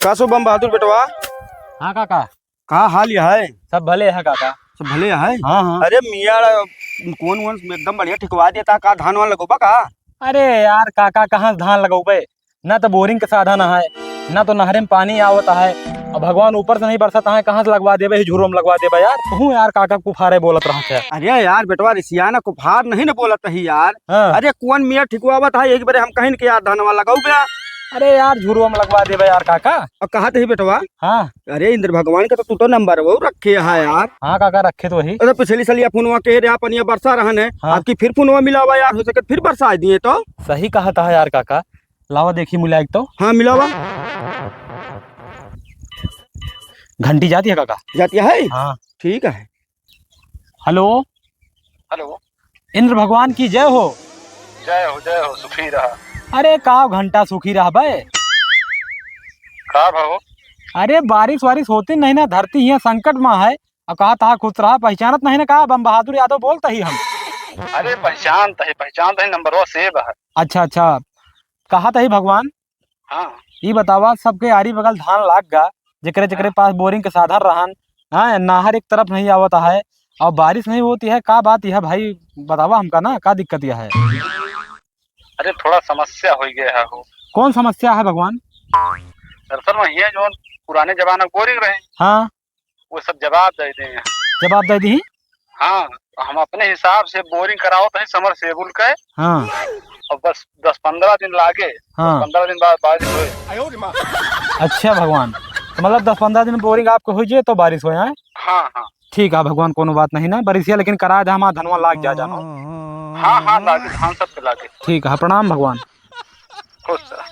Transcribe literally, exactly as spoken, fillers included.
का सो बम बहादुर बेटवा? हाँ काका। का हाल है? सब भले है काका। सब भले है? हाँ, हाँ। अरे मियाँ, कौन वौन एकदम बढ़िया ठिकवा देता का, धान वान लगौबा का? अरे यार काका, कहाँ से धान लगौबे? ना तो बोरिंग के साधन है, ना तो नहरे में पानी आवत है, और भगवान ऊपर से नहीं बरसत है, कहाँ से लगवा देबे, ही झुरवा में लगवा देबे यार। तू यार काका कुफारे बोलत रहत है। अरे यार बेटवा रिसिया ना, कुफार नहीं ना बोलत ही यार। हाँ। अरे कौन मियाँ ठिकवावत है, एक बारे हम कहिन के यार धनवा लगाऊ बे। अरे यार झुरवा में लगवा देबे यार काका। और कहत ही बेटवा। हाँ। अरे इंद्र भगवान के तो तू तो नंबर वो रखे है यार। हाँ काका रखे तो ही। अरे पिछली सलिया फोनवा के रे अपनिया बरसा रहन है, हाँ। आपकी फिर फोनवा मिलावा यार, हो सके फिर बरसा दिए तो। सही कहत है यार काका। लावा देखी मिला एक तो। हाँ, मिलावा। घंटी जाती है काका? जाती है? हाँ। ठीक है। हेलो। हेलो। इंद्र भगवान की जय हो। जय हो, जय हो, सुखी रहा। अरे का घंटा सुखी रहा बे। का भाव? अरे बारिश वारिश होती नहीं ना, धरती हियाँ संकट मा है। अब कहा तहा खुश रहा, पहचानत नहीं ना का, बम बहादुर यादव बोलत ही हम। अरे पहचानत ही, पहचानत ही, नंबरवा सेव है। अच्छा, अच्छा, कहत ही भगवान। हाँ। ई बतावा, सबके आरी बगल धान लाग गा, जेकरे जेकरे हाँ। पास बोरिंग के साधन रहन, हाँ, नहर एक तरफ नहीं आवत है और बारिश नहीं होती है, का बात यह भाई बतावा हमका ना, का दिक्कत यह है? अरे थोड़ा समस्या हो गया है हो। कौन समस्या है भगवान? दरअसल में ये जो पुराने जमाना के बोरिंग रहे, हाँ। वो सब जवाब दे दे हैं। जवाब दे दी? हाँ, हम अपने हिसाब से बोरिंग करावत है समरसेबुल के। हाँ। और बस दस पन्द्रह दिन लागे, हाँ। पन्द्रह दिन बाद बारिश होए। अच्छा भगवान, तो मतलब दस पन्द्रह दिन बोरिंग आपके हो जाए तो बारिश होए, हैं? हाँ, हाँ। ठीक है भगवान, कोनो बात नहीं ना, बरिसिया लेकिन करा दे, हमार धनवा लाग जा जानो। हाँ, हाँ, लागे, धान सब पे लागे। ठीक है, प्रणाम भगवान। खुश रह।